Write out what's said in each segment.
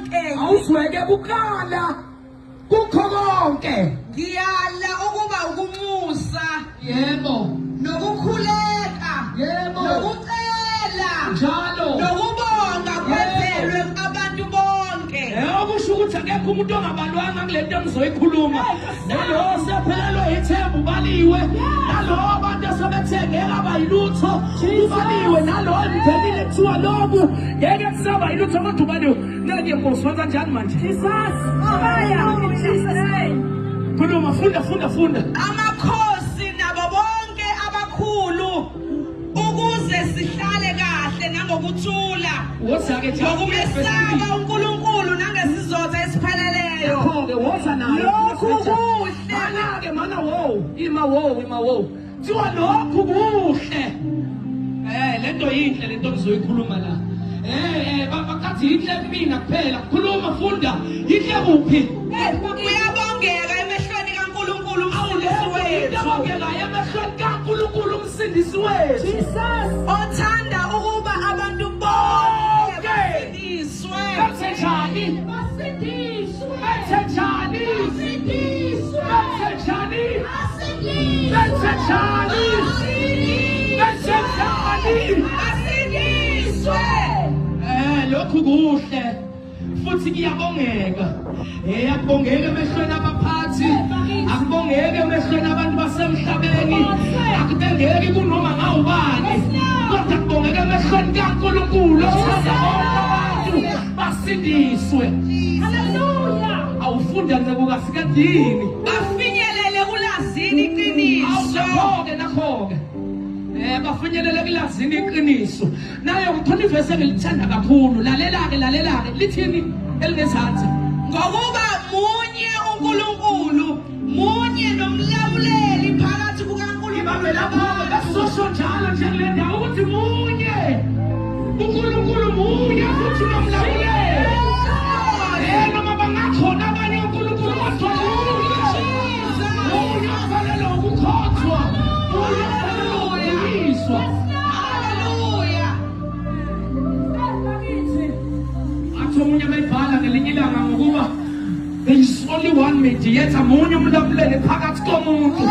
konke. Awuzweke kuqala kukho konke. Ngiyala ukuba ukunxusa. Yebo. Nokukhuleka. Yebo. Nokucela. Njalo. Nokubonga kwenzelwe abantu bonke. Okusho ukuthi akekho umuntu ongabalwanga kule nto engizoyikhuluma. Nalowo osephelelwe ithemba ubaliwe. Nalowo abantu asebethe ngeke abayilutho ubaliwe. Nalowo emndenini kuthiwa lokhu ngeke kusaba yilutho kodwa ubaliwe. Nake Nkosi wenza njani manje? Jesus. Fire in Jesus name. Khuluma, funda, funda, funda. Amakhosi nabo bonke abakhulu ukuze sihlale kahle nangokuthula. Woza-ke njalo. Ngokumesaba uNkulunkulu nangesizotha esipheleleyo. Nakho-ke woza nayo. Lokhu kuhle. Mana-ke mana wo, ima wo, ima wo. Kuthiwa lokhu kuhle. Lento yinhle lento ngizoyikhuluma la. Bakathi yinhle kumina kuphela. Khuluma funda. Yinhle kuphi? Kuyabongeka emehlweni kaNkulunkulu umsindisi wethu. Kuyabongeka emehlweni kaNkulunkulu umsindisi wethu. Jesus. Othanda ukuba abantu bonke basindiswe. Bethenjani? Basindiswe. Bethenjani? Basindiswe. Bethenjani? Basindiswe. Bethenjani? Bethenjani? Basindiswe. Lokhu kuhle futhi kuyabongeka. Akubongeke emehlweni abaphathi, akubongeke emehlweni abantu basemhlabeni, akubengeki kunoma ngawubani, kodwa kubongeke emehlweni kaNkulunkulu othanda bonke abantu basindiswe. Hallelujah. Awufunda nje kukasikadini. Bafinyelele kulazini iqiniso. Awunakho-ke nakho-ke. Bafinyelele kulazini iqiniso. Nayo ngikhona ivesi engilithanda kakhulu. Lalela-ke, lalela-ke. Lithini elingezansi? Ngokuba munye uNkulunkulu, munye nomlawuleli phakathi kukaNkulunkulu Ibambe lapho-ke, besosho njalo nje kule ndawo ukuthi munye. uNkulunkulu munye futhi nomlawuleli. Noma bangakhona abanye uNkulunkulu kodwa munye. Munye ofanele ukukhonzwa. Munye ofanele ukubuyiswa. Hallelujah. Athi omunye mayibhala ngelinye ilanga ngokuba there is only one mediator, munye umlamuleli phakathi komuntu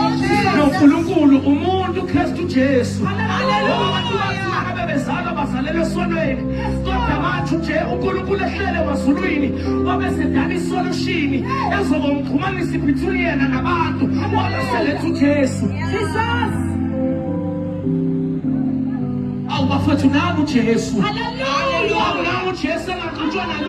noNkulunkulu, umuntu Kristu Jesu. Abantu bathi mangabe bezalwa bazalelwe esonweni, kodwa manje nje uNkulunkulu ehlele emazulwini wabe sedala isolution ezoba umxhumanisi between yena nabantu, wabe seletha uJesu. Jesus. Awu bafethu, nangu uJesu. Hallelujah. Awu nangu uJesu engaxutshwa nalo.